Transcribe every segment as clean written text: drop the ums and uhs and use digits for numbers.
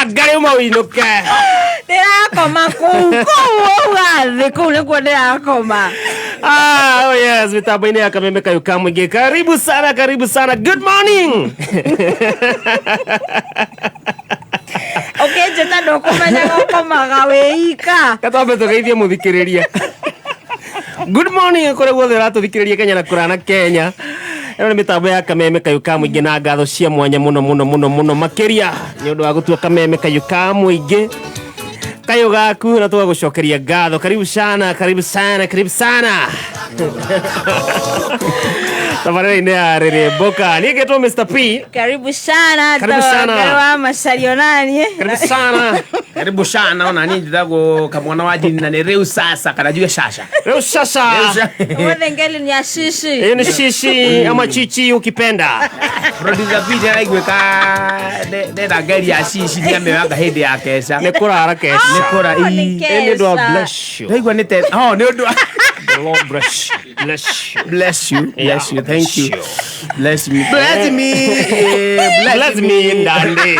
Wangarĩ uma ũinũke. Ndĩrakoma kũu kũu wauga thĩ kũu nĩkuo ndĩrakoma. Ah, oh yes, mitambo-inĩ ya Kameme Kayũ ka Mũingĩ. Karibu sana, karibu sana. Good morning. Ũkĩnjĩta ndũkũmenyaga ũkomaga wĩ ika. Katwambe tũgeithie mũthikĩrĩria. Good morning kũrĩa guothe ũratũthikĩrĩria Kenya na kũraya na Kenya. Ĩno nĩ mĩtambo ya Kameme Kayũ ka Mũingĩ na ngatho cia mwanya mũno mũno mũno mũno makĩria nĩ ũndũ wa gũtua Kameme Kayũ ka Mũingĩ kayũ gaku na tũgagũcokeria ngatho. Karibu sana, karibu sana, karibu sana. Tabarĩra-inĩ ya Rĩrĩmbũka. Niĩ ngetwo Mr. P. Karibu sana. Karibu sana. Ngai wa macario naniĩ. Karibu sana. Karibu sana ona niĩ njĩtagwo kamwana wa jini na nĩ rĩu sasa kana njuge shasha. Rĩu sasa. Ũmũthĩ ngeli ni ya shishi. Hiyo ni shishi ama chichi ukipenda. Producer P nĩaraiguĩka ndenda ngeri ya shishi nĩamĩoyaga hĩndĩ ya keca. Nĩ kũrara keca. Nĩ kũra Oh, nĩ ii. Ĩ nĩ ũndũ wa keca. bless you. Ndaigua nĩ te oh nĩ ũndũ wa The Lord bless you. Bless you. Bless you, bless you, thank you. Bless Bless me. Bless me. Eh, Bless me ndande.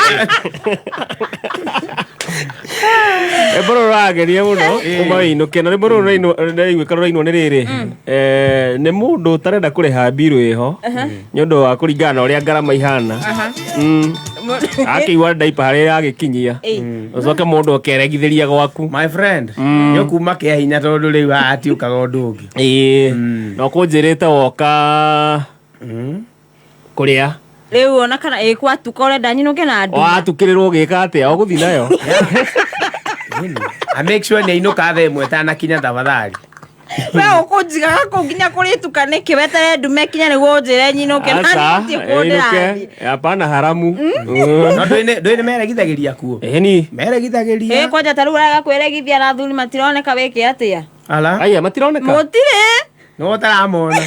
Rwĩmbo rũrũ rũrageria mũno kuma wĩinũke na rwĩmbo rũrũ rũraiguĩka rũrainwo nĩ rĩrĩ. Eh, nĩ mũndũ ũtarenda kũrĩha mbirũ ĩho nĩ ũndũ wa kũringana na ũrĩa ngarama ihana. Akĩigua ndaipa harĩa ĩragĩkinyia. Ũcoke mũndũ ũkeregithĩria gwaku. My friend, nĩ ũkuma kĩa hinya tondũ rĩu haha hatiũkaga ũndũ ũngĩ. Ĩĩ na ũkũnjĩrĩte woka kũrĩa Rĩu ona kana ĩ gwatuka ũrenda nyinũke na nduma. Watukĩrĩrwo ũgĩka atĩa ũgũthiĩ nayo? I make sure nĩ ainũka thaa ĩmwe ĩtanakinya tafadhali. We ũkũnjigaga kũu nginya kũrĩtuka nĩkĩ wetere ndume kinya nĩguo ũnjĩre nyinũke na Aca, niĩ gũtirĩ kũndũ ĩinũke ndĩrathiĩ. Hapana haramu. No ndũĩ nĩ meregithagĩria kuo. Ĩni. Meregithagĩria. Ĩ kwanja ta rĩu ũraga kwĩregithia na athuri matironeka wĩke atĩa? Ala. Aya matironeka. Mũtirĩ. Nĩwe ũtaramona.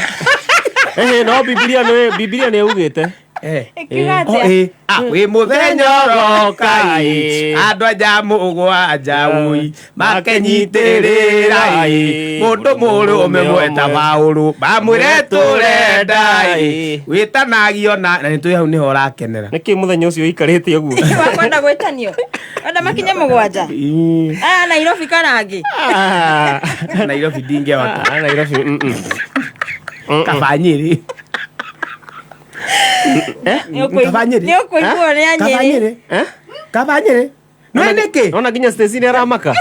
Ehe, no Biblia nĩ Biblia nĩ ugĩte. Eh. Ĩkiuga Oh, atĩa? ĩ. Ah, wĩ mũthenya ũroka ĩ. ĩ. Andũ anja mũgwanja ũi makenyitĩrĩra ĩ. Mũndũ mũrũme mweta Paũlũ mamwĩre tũrenda ĩ. Wĩtanagio na na nĩtũĩ hau nĩho ũrakenera. Nĩkĩ mũthenya ũcio ũikarĩte ũguo? Wakwenda gwĩtanio? Wenda makinye mũgwanja? Ĩ. Aya Nairobi kana angĩ? Ah. Nairobi ndingĩhota. Ah, Nairobi. Kaba Nyĩrĩ. Kaba Nyĩrĩ. Nĩ ũkũiguo nĩ a Kaba Nyĩrĩ. Nyĩrĩ. Eh? Kaba Nyĩrĩ. Nĩ nĩkĩ? Nona nginya Stacy nĩ aramaka.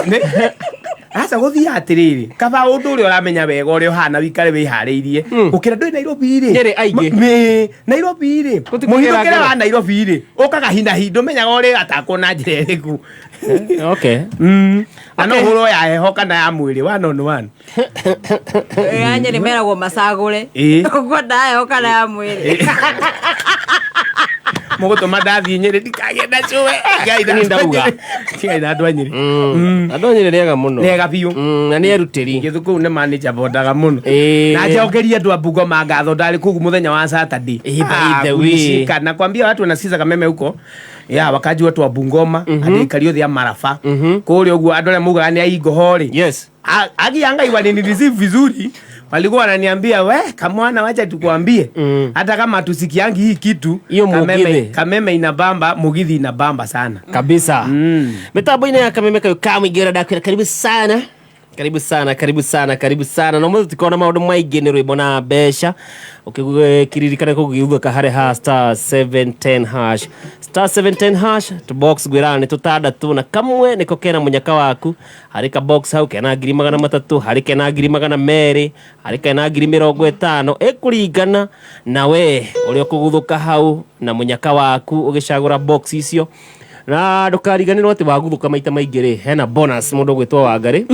Aca gũthiĩ atĩrĩrĩ kaba ũndũ ũrĩa ũramenya wega ũrĩa ũhana wĩikare wĩharĩirie gũkĩra ndũĩ Nairobi rĩ. Nyĩrĩ aingĩ. Nairobi rĩ Gũtikũgĩra mũhithũkĩre ngero. wa Nairobi rĩ ũkaga hinahi ndũmenyaga ũrĩ atakwo na njĩra ĩrĩkũ. Okay. Na no ũhũrwo ya heho kana ya mwĩrĩ one on one. Ya Nyĩrĩ meragwo macagũre. Ĩ. Ũkwenda ya heho kana ya mwĩrĩ. Mũgũtũma ndathiĩ Nyĩrĩ ndikagĩe na cũwe. Tigai na Niĩ ndauga. Tigai na andũ a Nyĩrĩ. Andũ a Nyĩrĩ nĩega mũno. Nĩega biũ. Na nĩ erutĩri. Gĩthu kũu nĩ manager bondaga mũno. Ĩĩ. Na njokerie andũ a Bungoma ngatho ndarĩ kũu mũthenya wa Saturday. Ĩĩ, by the way. Kulishika. Na kwambia watu wanasikiza Kameme huko ya wakaji watu wa Bungoma andũ aikari othe a Maraba kũrĩa ũguo andũ arĩa maugaga nĩ aingoho rĩ. Yes. Aki anga wanini receive vizuri walikuwa wananiambia, "We kamwana, wacha tukwambie, hata kama tusikiangi hii kitu, Hiyo Kameme, mugithi. Kameme inabamba, mugithi inabamba sana." Kabisa. Mitambo-inĩ ya Kameme Kayũ ka Mũingĩ ũrĩa ndakwĩra karibu sana. Karibu sana, karibu sana, karibu sana. Na ũmũthĩ tũtikoragwo na maũndũ maingĩ nĩ rwĩmbo na mbeca. Ũkĩririkane kũgĩuthũka harĩ ha star 710 hash. Star 710 hash, tũbox ngwĩraga nĩ tũtandatũ na kamwe nĩko kena mũnyaka waku. Harĩ ka box hau kena 300,000, harĩ kena 200,000, harĩ kena 50,000. Ĩkũringana na we ũrĩa ũkũguthũka hau na mũnyaka waku ũgĩcagũra box icio. Na ndũkariganĩrwo atĩ waguthũka maita maingĩ rĩ, hena bonus mũndũ ũgwĩtwo Wangarĩ.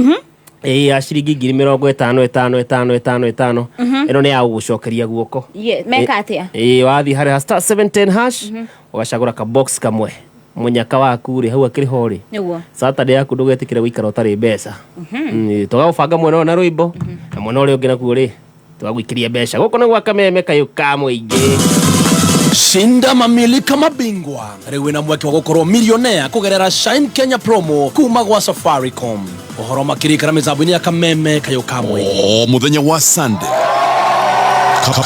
Ĩĩ ya ciringi 50,000 ĩtano ĩtano ĩtano ĩtano. Ĩno nĩ ya gũgũcokeria guoko. Meka atĩa? Ĩĩ wathiĩ harĩa star 710 hash ũgacagũra ka box kamwe. Mũnyaka waku rĩ hau akĩrĩ ho rĩ. Nĩguo. Saturday yaku ndũgetĩkĩre gũikara ũtarĩ mbeca. Tũgagũbanga mwena ũyũ na rwĩmbo na mwena ũrĩa ũngĩ nakuo rĩ tũgagũikĩria mbeca. Gũkũ nĩ gwa Kameme Kayũ ka Mũingĩ. Shinda mamili kama bingwa rĩu wĩna mweke wa gũkorwo millionaire kũgerera Shine Kenya promo kuma gwa Safaricom. Ũhoro makĩria ikara mĩtambo-inĩ ya Kameme Kayũ ka Mũingĩ. O mũthenya wa Sunday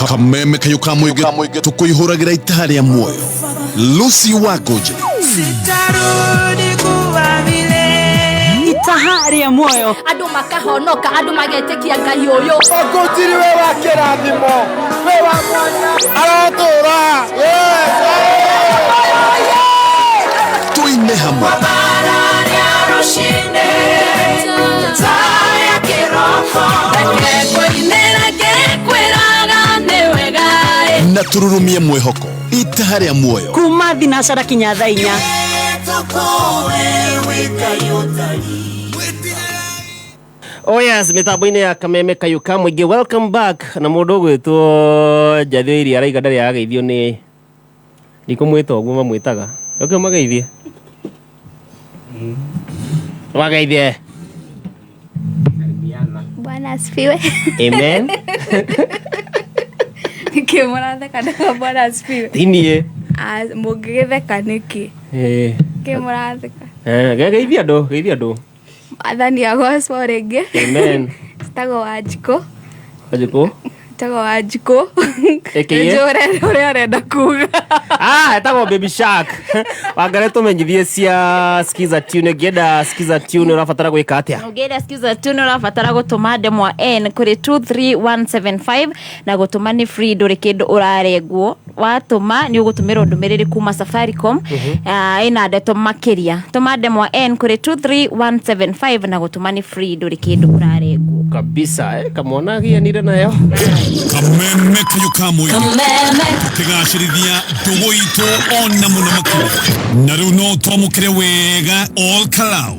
Kameme Kayũ ka Mũingĩ tũkũihũragĩra itaha rĩa muoyo. Lucy Wangũnjĩ. Sitarudi. Itaha rĩa muoyo. Andũ makahonoka, andũ magetĩkia Ngai ũyũ. Ũkũnjiri wĩ wa kĩrathimo, wĩ wa mwanya, arotũra. Tuine hamwe. Na tururumie mwihoko itaha rĩa muoyo. Kuma thinacara kinya thaa inya. Oh yes, mitambo-inĩ ya Kameme Kayuka Mũingĩ, welcome back. Na mũndũ ũgwĩtwo Njathĩ Iria araiga ndarĩ ageithio nĩ ndikũmwĩta ũguo mamwĩtaga. Ũke ũmageithie. Wageithie. Bwana asifiwe. Amen. Nĩkĩ mũratheka nĩguo Bwana asifiwe? Ti niĩ. Ah, mũngĩgĩtheka nĩkĩ? Eh. Kĩ mũratheka? Eh, geithia andũ, geithia andũ. Athani agocwo rĩngĩ. Amen. Citagwo Wanjikũ. Wanjikũ. Citagwo Wanjikũ. AKA? Nĩnjũĩ ũrĩa ũrenda kuga. Ah, etagwo Baby Shark. Wangare tũmenyithie cia Skiza Tune. Ũngĩenda Skiza Tune ũrabatara gwĩka atĩa? Ũngĩenda Skiza Tune ũrabatara gũtũma ndemwa N kũrĩ 23175 na gũtũma nĩ free, ndũrĩ kĩndũ ũrarengwo. Watũma nĩ ũgũtũmĩrwo ndũmĩrĩri kuma Safaricom, ĩna ndeto makĩria. Tũma ndemwa N kũrĩ 23175 na gũtũma nĩ free, ndũrĩ kĩndũ ũrarengwo. Kabisa, kamwana gianire nayo. Kameme Kayuka Mũingĩ. Tũkĩgacĩrithia ndũgũ itũ ona mũno makĩria. Na rĩu no twamũkĩre wega all Kalau.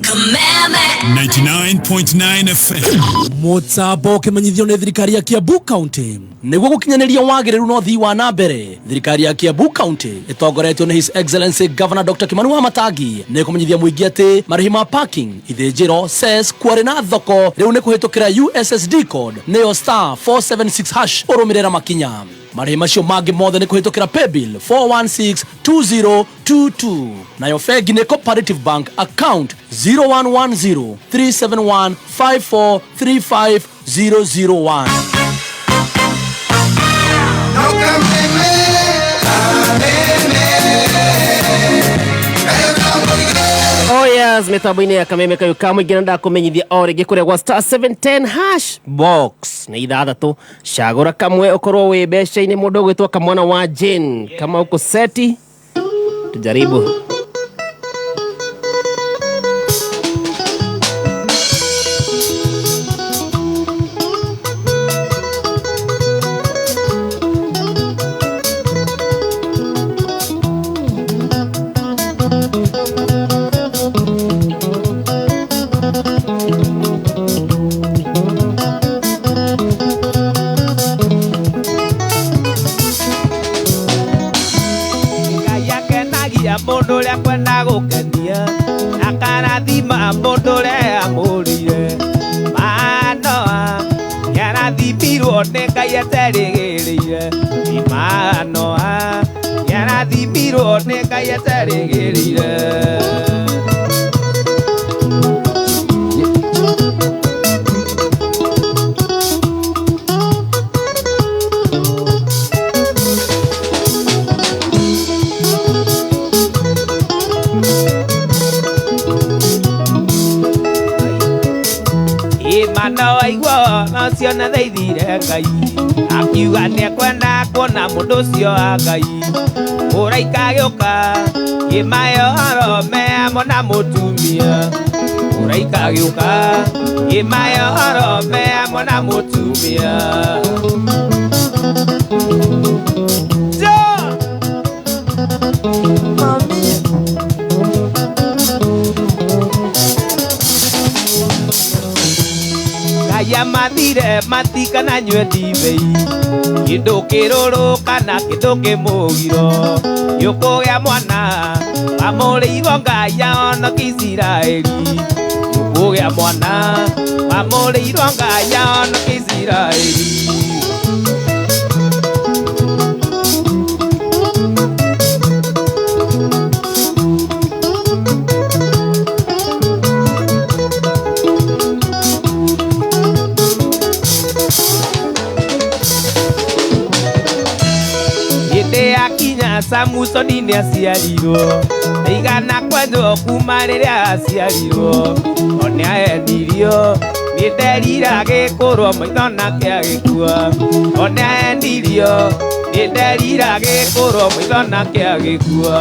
99.9 FM. Mũtambo ũkĩmenyithio nĩ thirikari ya Kiambu County nĩguo gũkinyanĩria wagĩrĩru na ũthii wa na mbere. Thirikari ya Kiambu County ĩtongoretio nĩ His Excellency Governor Dr. Kimani Wamatangi nĩ kũmenyithia mũingĩ atĩ marĩhi ma parking, ithĩnjĩro, cess, kwarĩ na thoko rĩu nĩ kũhĩtũkĩra USSD code nĩyo star 476 hash ũrũmĩrĩra makinya. Marĩhi macio mangĩ mothe nĩ kũhĩtũkĩra paybill 4162022 nayo bengi nĩ Cooperative Bank account 0110 371 5435 001. Oh yes, mitambo-inĩ ya Kameme Kayuka Mũingĩ na ndakũmenyithia o rĩngĩ kũrĩa gwa star 710 hash box nĩ ithathatũ, cagũra kamwe ũkorwo wĩ mbeca-inĩ. Mũndũ ũgwĩtwo kamwana wa Jane, kama uko seti tujaribu. Ngai akenagia mũndũ ũrĩa kwenda gũkenia, akarathima mũndũ ũrĩa amũrĩire. Manoa nĩarathimirwo nĩ Ngai aterĩgĩrĩire. Manoa nĩarathimirwo nĩ Ngai aterĩgĩrĩire. Imana waigua no ciona thaithire Ngai, akiuga nĩekwenda kuona mũndũ ũcio wa Ngai. Mũraika agĩũka kĩmahe ũhoro me hamwe na mũtumia. Mũraika agĩũka kĩmahe ũhoro me hamwe na mũtumia. John! Ngai amathire matikananyue ndibei, kĩndũ kĩrũrũ kana kĩndũ kĩmũgiro. Nĩũkũgĩa mwana wamũrĩirwo Ngai ahonokie Isiraeli. Nĩũkũgĩa mwana wamũrĩirwo Ngai ahonokie Isiraeli. Hĩndĩ yakinya Samusoni nĩaciarirwo, ndaigana kwenda Kwenjwo kuma rĩrĩa aciarirwo one aendirio nĩ nderira gĩkũrwo maitho nake agĩkua one aendirio nĩ nderira gĩkũrwo maitho nake agĩkua.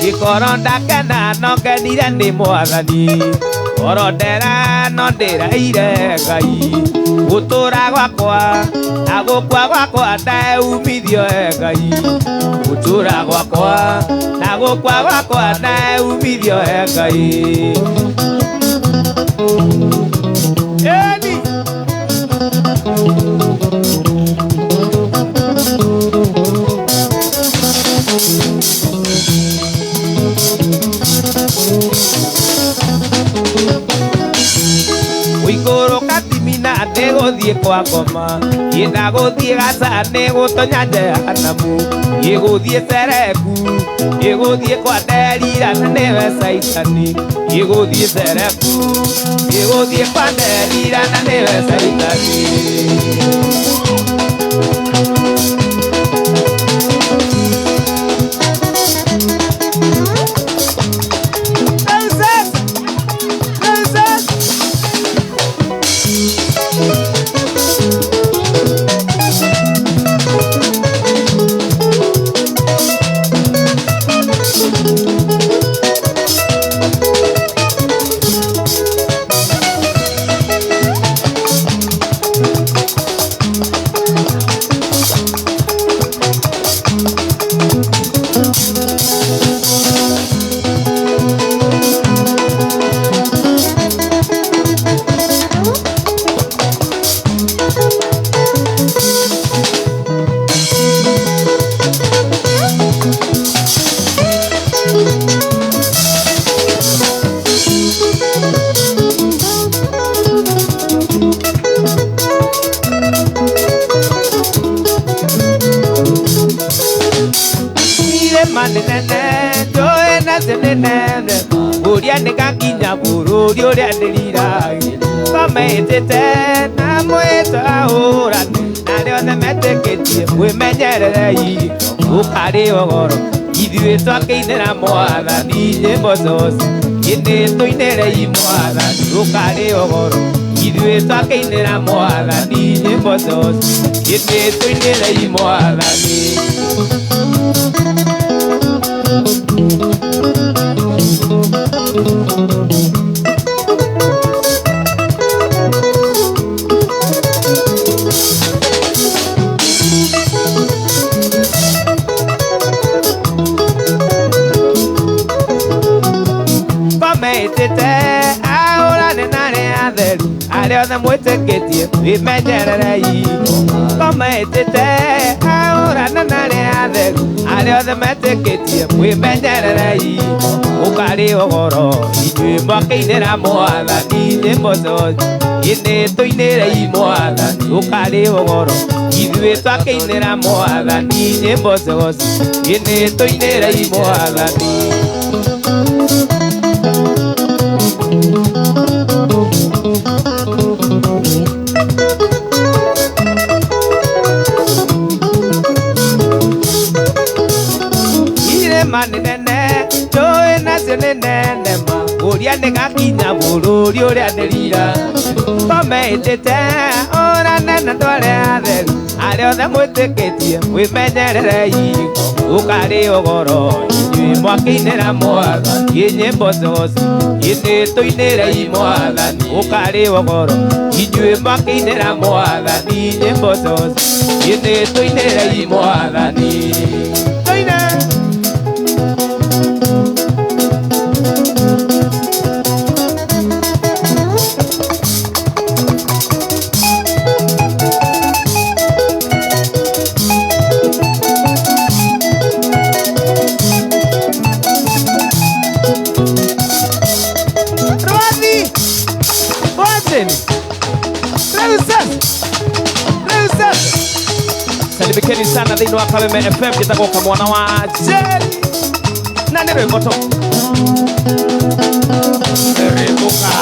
Gĩkoro ndakena no ngenire nĩ Mwathani, oro ndera no ndĩraire Ngai, gũtũra gwakwa na gũkua gwakwa ndaumithio e Ngai, gũtũra gwakwa na gũkua gwakwa ndaumithio e Ngai. Eni Uikũrũka timina nĩgũthiĩ kwa ngoma, ĩndagũthiĩ gaca nĩgũtonya Jehanamu, ĩgũthiĩ Sereku, ĩgũthiĩ kwa Nderira na nĩwe Caitani, ĩgũthiĩ Sereku, ĩgũthiĩ kwa Nderira na nĩwe Caitani. Ũrĩa nĩgakinya bũrũri ũrĩa ndĩriragĩria kometĩte na mwĩto ahũrane na arĩa othe metĩkĩtie mwĩmenyererei ũkarĩ ũgoro ithuĩ twakĩinĩra Mwathani nyĩmbo ciothe ĩndĩ tũinĩrei Mwathani ũkarĩ ũgoro ithuĩ twakĩinĩra Mwathani nyĩmbo ciothe ĩndĩ tũinĩrei Mwathani. Kometĩte ahũrane na arĩa atheru arĩa othe mwĩtĩkĩtie wĩmenyererei kometĩte ahũrane na arĩa atheru arĩa othe metĩkĩtie mwĩmenyererei ũkarĩ ũgoro inyuĩ mwakĩinĩra Mwathani nyĩmbo ciothe ĩndĩ tũinĩrei Mwathani ũkarĩ ũgoro ithuĩ twakĩinĩra Mwathani nyĩmbo ciothe ĩndĩ tũinĩrei Mwathani. Irĩma nĩ nene njũĩ nacio nĩ nene ma ũrĩa nĩgakinya bũrũri ũrĩa ndĩrira kometĩte ũrane na andũ arĩa atheru arĩa othe mwĩtĩkĩtie mwĩmenyererei ũkarĩ ũgoro inyuĩ mwakĩinĩra Mwathani nyĩmbo ciothe ĩndĩ tũinĩrei Mwathani ũkarĩ ũgoro inyuĩ mwakĩinĩra Mwathani nyĩmbo ciothe ĩndĩ tũinĩrei Mwathani. Tũine. Salimikeni sana thĩinĩ wa Kameme FM njĩtagwo Kamwana wa Njeri. Na nĩ rwĩmbo tũ rĩmbũka.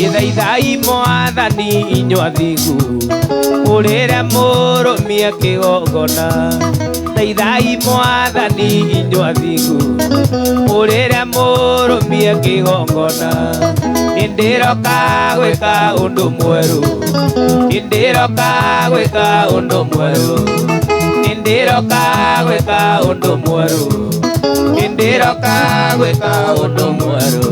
Ithaithai mwathani inyuĩ athingu, mũrĩre mũrũmie kĩgongona. Thaithai mwathani inyuĩ athingu, mũrĩre mũrũmie kĩgongona. Nĩndĩroka gwĩka ũndũ mwerũ, nĩndĩroka gwĩka ũndũ mwerũ, nĩndĩroka gwĩka ũndũ mwerũ, nĩndĩroka gwĩka ũndũ mwerũ.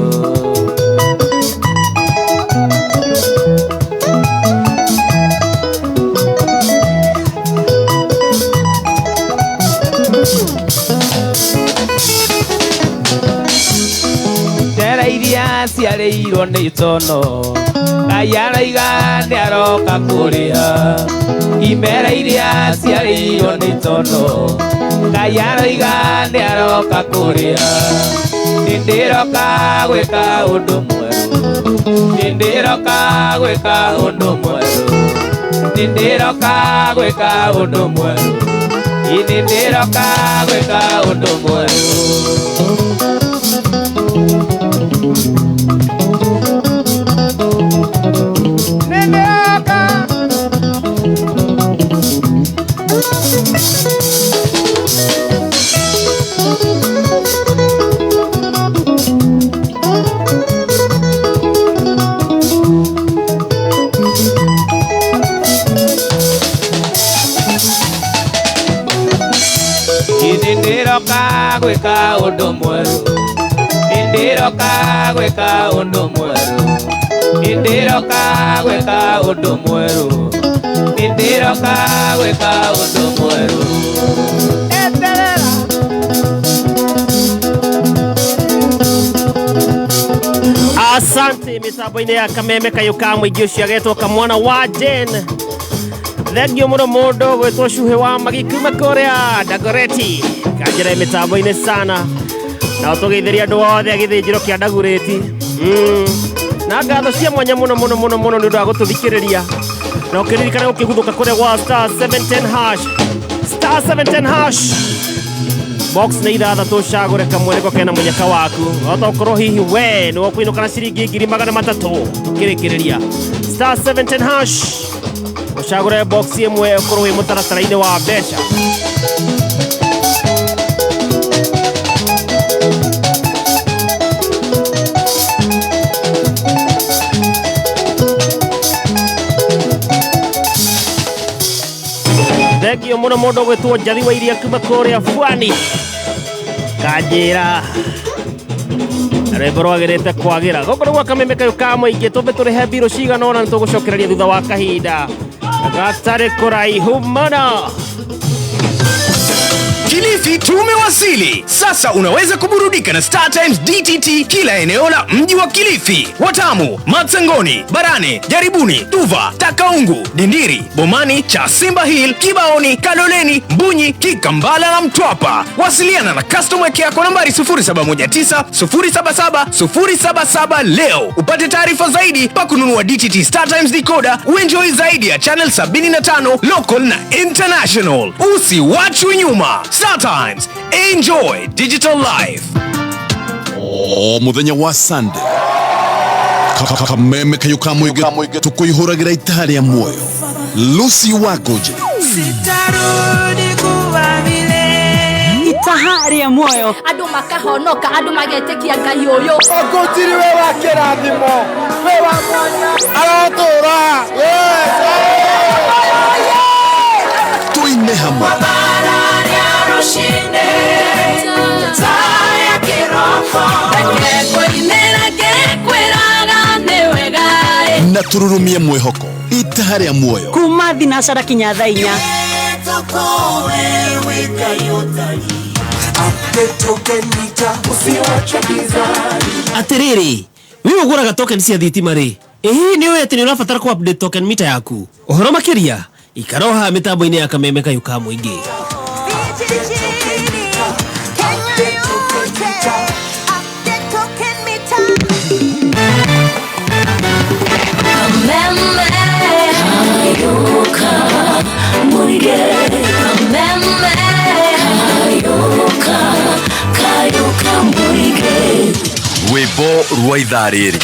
Njera iria ciarĩirwo nĩ itono, Ngai araiga nĩ aroka kũrĩa. Imera iria ciarĩirwo nĩ itono, Ngai araiga nĩ aroka kũrĩa. Nĩndĩroka gwĩka ũndũ mwerũ, nĩndĩroka gwĩka ũndũ mwerũ, nĩndĩroka gwĩka ũndũ mwerũ, nĩndĩroka gwĩka ũndũ mwerũ. Nĩndĩroka. Nĩndĩroka gwĩka ũndũ mwerũ, nĩndĩroka gwĩka ũndũ mwerũ, nĩndĩroka gwĩka ũndũ mwerũ, nĩndĩroka gwĩka ũndũ mwerũ. Eterera. Asante mitambo-inĩ ya kameme kayũ ka mũingĩ ũcio agetwo kamwana wa Jane. Thengio mũno mũndũ gwĩtwo Cuhĩ wa Magi kuma kũrĩa Dagoretti kanjĩra mĩtambo-inĩ sana na ũtũgeithĩria andũ othe a gĩthĩnjĩro kĩa Dagoretti. Na ngatho cia mwanya mũno mũno mũno mũno nĩ ũndũ wa gũtũthikĩrĩria na ũkĩririkana gũkĩguthũka kũrĩa gwa star 710 hash, star 710 hash box nĩ ithathatũ, cagũre kamwe nĩko kena mũnyaka waku. Wahota gũkorwo hihi we nĩ ũkũinũka na ciringi 300,000. Tũkĩrĩkĩrĩria star 710 hash, ũcagũre box ĩmwe ũkorwo wĩ mũtaratara-inĩ wa mbeca. Thengio mũno mũndũ gwĩtwo Njathi wa iria kuma kũrĩa Bwani kanjĩra rwĩmbo rwagĩrĩte kwagĩra. Gũkũ nĩ gwa kameme kayũ ka mũingĩ, tũmbe tũrĩhe mbirũ cigana ũna, nĩ tũgũcokereria thutha wa kahinda gatarĩ kũraihu mũno. Kilifi tumewasili. Sasa unaweza kuburudika na Star Times DTT kila eneo la mji wa Kilifi, Watamu, Matsangoni, Barane, Jaribuni, Tuva, Takaungu, Dindiri, Bomani, Chasimba Hill, Kibaoni, Kaloleni, Mbunyi, Kikambala na Mtwapa. Wasiliana na customer care kwa nambari 0719 077 077 leo upate taarifa zaidi pa kununua DTT Star Times decoder, uenjoy zaidi ya channel 75 local na international. Usiwachwe nyuma. Star Times, enjoy digital life. O muthenya wa Sunday kameme kayũ ka mũingĩ tũkũihũragĩra itaha rĩa muoyo. Lucy Wangũnjĩri Sitarudi kuwa vile. Itaha rĩa muoyo. Andũ makahonoka, andũ magetĩkia Ngai ũyũ. Ngũnjiri we wa kĩrathimo, we wa mwanya, arotũra. Tuine hamwe. Na tũrurumie mwĩhoko itaha rĩa muoyo kuma thinacara kinya thaa inya. Atiriri, we ũgũraga token cia thitima rĩ, ĩ hihi nĩ ũĩ atĩ nĩ ũrabatara kũ update token meter yaku? Ũhoro makĩria ikara o haha mĩtambo-inĩ ya kameme kayũ ka mũingĩ. Rwĩmbo rwa ithaa rĩrĩ.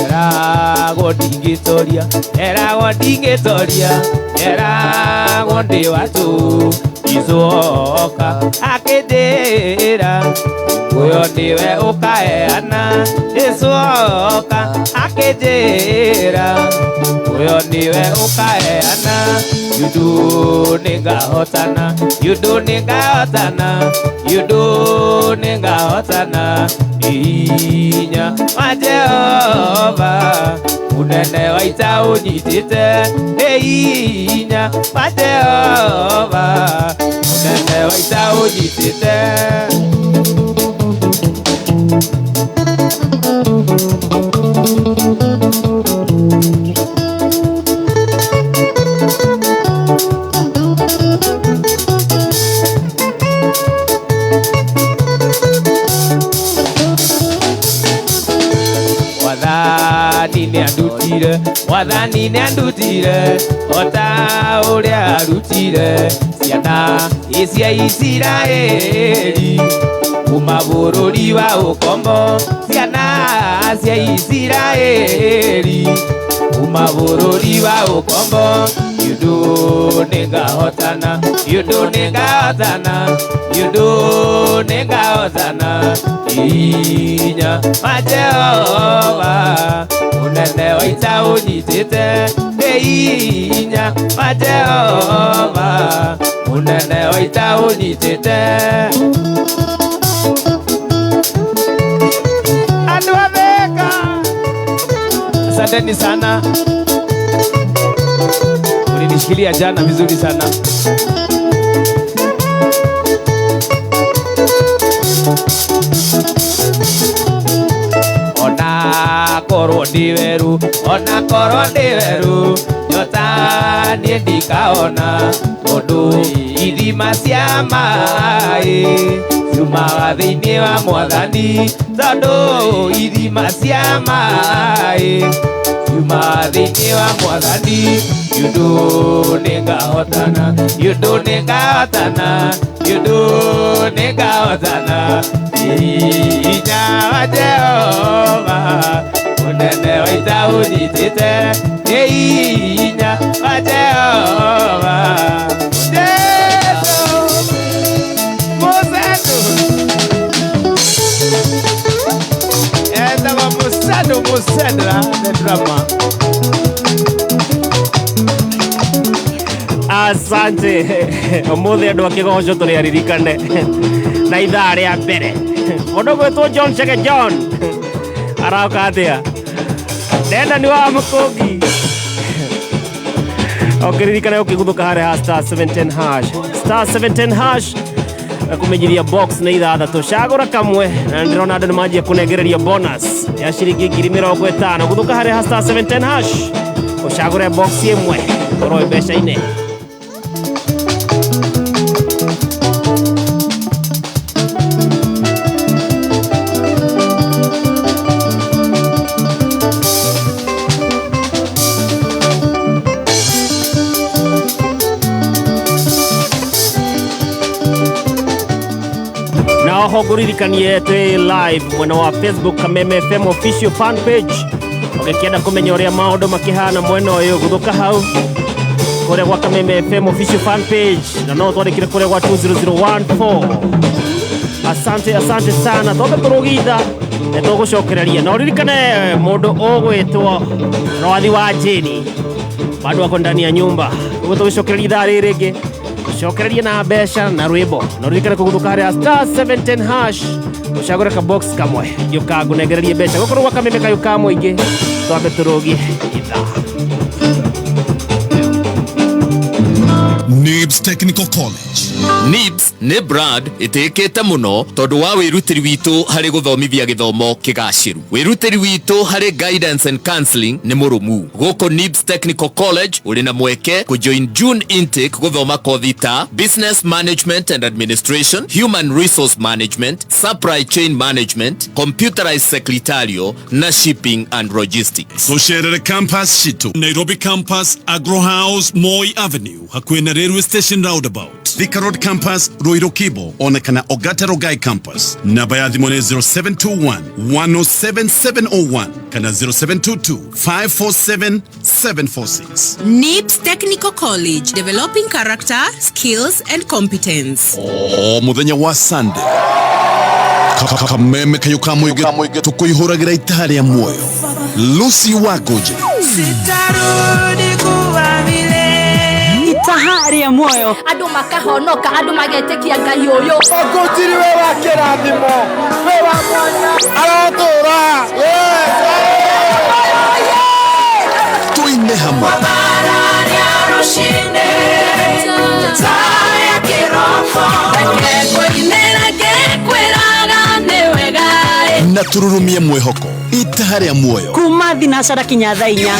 Eragwo ndingĩtoria, eragwo ndingĩtoria, eragwo ndĩ watũ. Jesũ oka akĩnjĩra, ũyũ nĩwe ũkaheana. Jesũ oka akĩnjĩra, ũyũ nĩwe ũkaheana. Yundu nĩngahotana, yundu nĩngahotana, yundu nĩngahotana. Hinya wa Jehova unene wa ita ũnyitĩte, nĩ hinya wa Jehova unene wa ita ũnyitĩte. Mwathani nĩandutire, Mwathani nĩandutire, o ta ũrĩa arutire ciana cia Isiraeli kuma bũrũri wa ũkombo, ciana cia Isiraeli kuma bũrũri wa ũkombo. Yundu nĩngahotana, yundu nĩngahotana, yundu nĩngahotana. Hinya wa Jehova unene wa ita ũnyitĩte, nĩ hinya wa Jehova unene wa ita ũnyitĩte. Andũ a Thika, asanteni sana, ulinishikilia jana vizuri sana. Ona korwo ndĩ werũ, ona korwo ndĩ werũ, nyota niĩ ndikaona, tondũ ithima cia maĩ ciumaga thĩinĩ wa Mwathani, tondũ ithima cia maĩ ciumaga thĩinĩ wa Mwathani. Yundu nĩngahotana, yundu nĩngahotana, yundu nĩngahotana. Hinya wa Jehova unene wa ita ũnyitĩte, nĩ hinya wa Jehova. Jesu Musedu etagwo Musedu, Musedu the drummer. Asante. Ũmũthĩ andũ a kĩgoco tũrĩ aririkane na ithaa rĩa mbere. Mũndũ gwĩtwo John Chege John arauka atĩa? Ndenda nĩ wa mũkũngi. Ũkĩririkane ũkĩguthũka harĩa ha star 710 hash. Star 710 hash kũmenyithia box nĩ ithathatũ, cagũra kamwe na ndĩrona andũ nĩ manjia kũnengereria bonus ya ciringi 50,000. Gũthũka harĩa ha star 710 hash ũcagũre box ĩmwe ũroe mbeca-inĩ. Na oho ngũririkanie twĩ live mwena wa Facebook, Kameme FM official fan page. Ũgĩkĩenda kũmenya ũrĩa maũndũ makĩhana mwena ũyũ, gũthũka hau kũrĩa gwa Kameme FM official fan page, na no twandĩkire kũrĩa gwa 20014. Asante, asante sana. Twambe tũrũgitha nĩ tũgũcokereria, na ũririkane mũndũ ũgwĩtwo Rwathi wa Jeni bado ako ndani ya nyumba. Ũguo tũgĩcokereria ithaa rĩrĩ rĩngĩ, tũcokererie na mbeca na rwĩmbo, na ũririkane kũguthũka harĩa *710# ũcagũre ka box kamwe, ngĩũka ngũnengererie mbeca gũkũ gwa Kameme kayũ ka mũingĩ. Twambe tũrũgie ithaa. NIBS Technical College. NIBS nĩ brand ĩtĩkĩte mũno tondũ wa wĩrutĩri witũ harĩ gũthomithia gĩthomo kĩgacĩru. Wĩrutĩri witũ harĩ guidance and counseling nĩ mũrũmu. Gũkũ NIBS Technical College ũrĩ na mweke kũjoin June intake gũthoma kothi ta Business Management and Administration, Human Resource Management, Supply Chain Management, Computerized Secretarial na Shipping and Logistics. Tũcerere campus citũ: Nairobi campus, Agro House, Moi Avenue, hakuhĩ na Railway Station roundabout; Thika Road campus, Ruiru Kibo, ona kana Ogata Rongai campus. Namba ya thimũ nĩ 0721 107 701 kana 0722 547 746. NIBS Technical College, developing character, skills, and competence. O muthenya wa Sunday, Kameme kayũ ka mũingĩ tũkũihũragĩra itaha rĩa muoyo, Lucy Wangũnjĩ. Sitarudi kuwa vile. Itaha rĩa muoyo. Andũ makahonoka, andũ magetĩkia Ngai ũyũ. Ngũnjiri, wĩ wa kĩrathimo, wĩ wa mwanya, arotũra. Tuine hamwe. Rũcinĩ taya kĩroko ngũinĩra ngĩkwĩraga nĩ wega. Na tũrurumie mwĩhoko, itaha rĩa muoyo. Kuma thinacara kinya thaa 4.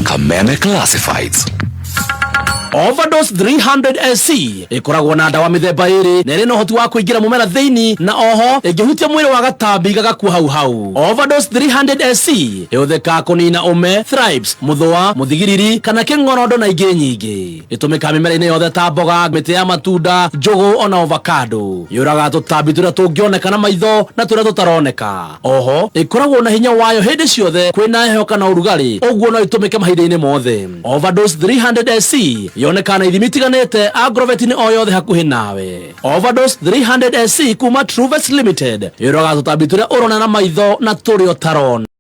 Kameme Classifieds. Overdose 300 SC ĩkoragwo na ndawa mĩthemba ĩrĩ na ĩrĩ na ũhoti wa kũingĩra mũmera thĩinĩ, na oho ĩngĩhutia mwĩrĩ wa gatambi gagakua hau hau. Overdose 300 SC ĩhũthĩkaga kũnina ũme, thrips, mũthũa, mũthigiriri kana kĩng'orondo na ingĩ nyingĩ. Ĩtũmĩkaga mĩmera-inĩ yothe ta mboga, mĩtĩ ya matunda, njũgũ ona avocado. Yũragaga tũtambi tũrĩa tũngĩoneka na maitho na tũrĩa tũtaroneka. Oho ĩkoragwo na hinya wayo hĩndĩ ciothe kwĩna heho kana ũrugarĩ, ũguo no ĩtũmĩke mahinda-inĩ mothe. Overdose 300 SC yonekaga na ithimi itiganĩte agrovet-inĩ o yothe hakuhĩ nawe. Overdose 300 SC kuma Truvet Limited yũragaga tũtambi tũrĩa ũrona na maitho na tũrĩa ũtarona.